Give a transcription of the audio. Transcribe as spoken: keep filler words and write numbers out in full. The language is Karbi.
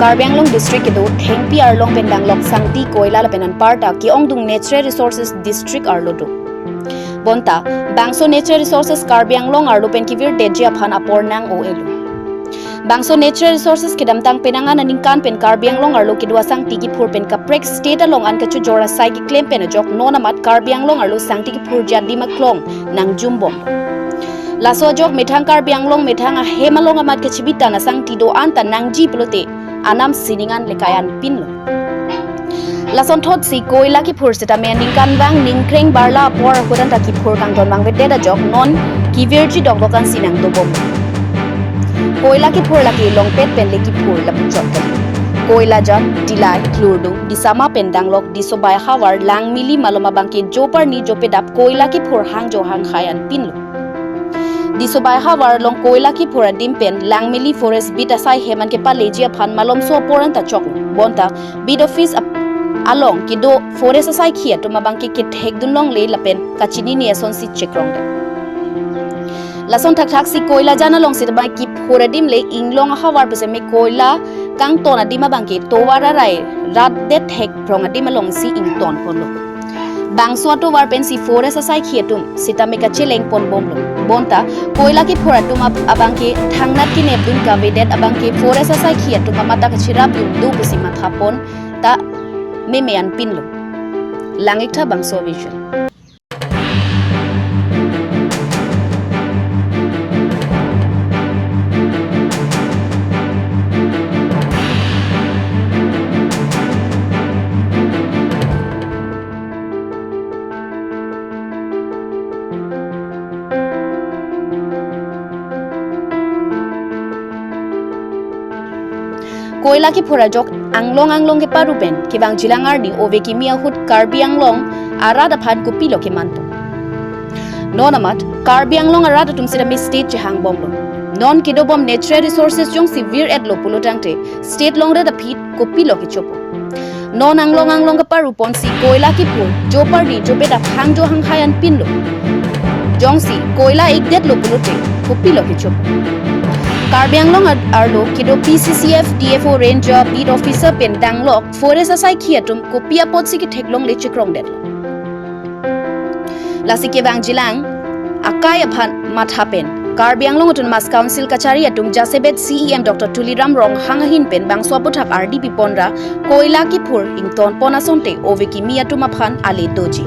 Karbi Anglong District kedo Thengpi arlong pen danglok Sangti Koila lapen anparta ke-ongdung Natural Resources District arlo do. Bonta, bangso Natural Resources Karbi Anglong arlo pen kevirdetji aphan apor nang-o-elo. Bangso Natural Resources kedamtang penang an aningkan pen Karbi Anglong arlo kedo asangti kiphur pen kaprek state along an kachojor asai keklem pen ajok non amat Karbi Anglong arlo sangti kiphurji adim aklong nangjumbom. Laso ajok methang Karbi Anglong methang ahem along amat kachibitan asangti do-an ta nangji pulote anam sining an lekai anpinlo. Lasonthotsi Koila kiphur sitame aningkanvang ningkreng barla apor ahut anta kiphur kangton vangvedet ajok non kevirji dokdok ansi nangdobom. Koila kiphur lake Longpet pen le kiphur lapuchot kali. Koilajan, Dillai, Klurdung, Disama pen danglok Disobai ahavar Langmili malom abangke joparni jopedap Koila kiphur hangjo hangkhai anpinlo. Disobai ahavar along Koila kiphur adim pen Langmili Forest Beat asai hem an kepaleji aphan malomso apor anta choklo. Bonta Beat Office ap-, along kedo Forest asaikhi atum abangke kethekdun longle lapen kachinine asonsi chekrongdet. Lason thakthaksi Koilajan alongsi tabang kiphur adim le Inglong ahavar pusitame Koila kangton adim abangke tovar arai rat det thek phrong adim alongsi ingtonponlo. Bangso atovar pensi Forest asaikhi atum sitame kachelengponbomlo. Bonta Koila kiphur atum ab-, abangke thangnat kenepdun kavedet abangke Forest asaikhi atum amat ta kachirapdun do pusi mathapon ta meme anpinlo. Langik Thabangso Vision. Koila kiphur ajok anglong anglong keparu pen kevangjilang arni ove kimi ahut Karbi Anglong arat aphan kopilo kemanpo. Non amat Karbi Anglong arat atum sitame state chehangbomlo. Non kedobom Natural Resources jongsi vir-etlo pulotangte state longri aphi kopilo kechopo. Non anglong anglong keparuponsi Koila kiphur joparni jopedap hangjo hangkhai anpinlo. Jongsi Koila ikdetlo pulote kopilo kechopo. Karbi Anglong ar-, arlo kedo P C C F, D F O, Ranger, Beat Officer pen danglok Forest asaikhi atum kopi apotsi ketheklongle chekrongdetlo. Lasi kevangjilang akai aphan matha pen Karbi Anglong Autonomous Council kachari atum jasemet C E M Doctor Tuliram Ronghang ahin pen bangso aputhak ardi piponra Koila kiphur ingtonpon asonte ove kimi atum aphan ale doji.